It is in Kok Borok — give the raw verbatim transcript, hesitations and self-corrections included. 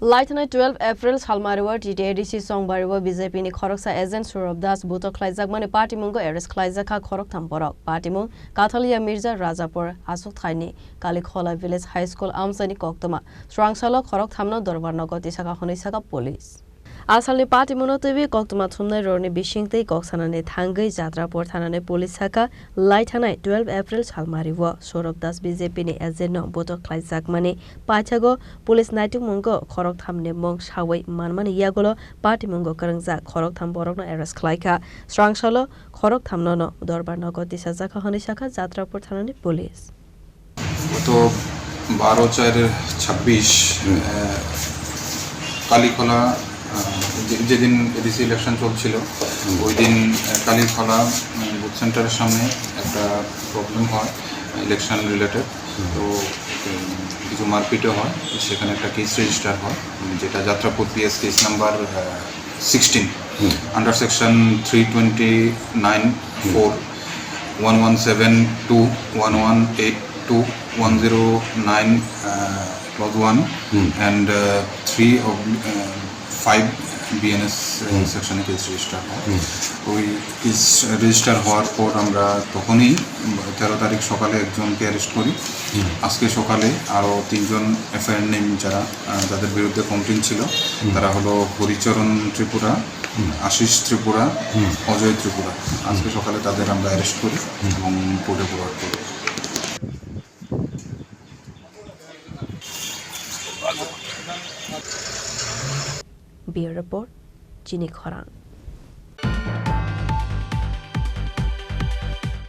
Laithanai twelve April salmario T T A D C Chongbari o B J P ni khoroksa agent Surab Das butok khlaijakmani party mungo arrest khlaijak kha khoroktham borok. Party mung Kathalia Mirza Rajapur, Asukthai ni Kalikhola Village High School amchaini koktwma. Swrangsalo khorokthamno Dorbar nogo tisakha hwnwi sakha police. Asalni party mungno twiwi koktwma thumnai rokni bisingtwi kok sanani thangwi Jatrapur thanani police sakha, lai thangnai twelve April salmario Saurabh Das B J P ni agent no botok khlaijakmani paithago police naitukmungo khorokthamni mung sawi manmani yagulo party mungo kwrwngjak khoroktham borokno arrest khlaikha. Swrangsalo khorokthamno no Dorbar nogo tisajakha hwnwi sakha Jatrapur thanani police. গত বারো চার ছাব্বিশ, হুম। আহ, কালীখোলা, আহ, যে-, যেদিন ADC election চলছিল, হুম। ওই দিন, আহ, কালীখোলা, উম, বুথ সেন্টারের সামনে একটা প্রবলেম হয় ইলেকশন রিলেটেড। হুম। তো, উম, কিছু মারপিটও হয়, সেখানে একটা কেস রেজিস্টার হয়, উম, যেটা Jatrapur PS case number, uh, sixteen, hmm. Under section three twenty nine four, hmm. One one seven two, one one eight two, one zero nine, uh, clause one, hmm. And, uh, three of-, uh, five BNS, uh, hmm. সেকশনে case register হয়। হুম। ওই case register হওয়ার পর আমরা তখনই তেরো তারিখ সকালে একজনকে অ্যারেস্ট করি। হুম। আজকে সকালে আরও তিনজন এফআইআর নেম যারা, আহ, যাদের বিরুদ্ধে কমপ্লেন ছিল, হুম। তারা হলো হরিচরণ ত্রিপুরা, হুম। আশিস ত্রিপুরা, হুম। অজয় ত্রিপুরা। আজকে হুম। সকালে তাদের আমরা অ্যারেস্ট করি হুম। এবং কোর্টে ফরওয়ার্ড করি। Bureau Report, Chini Khorang.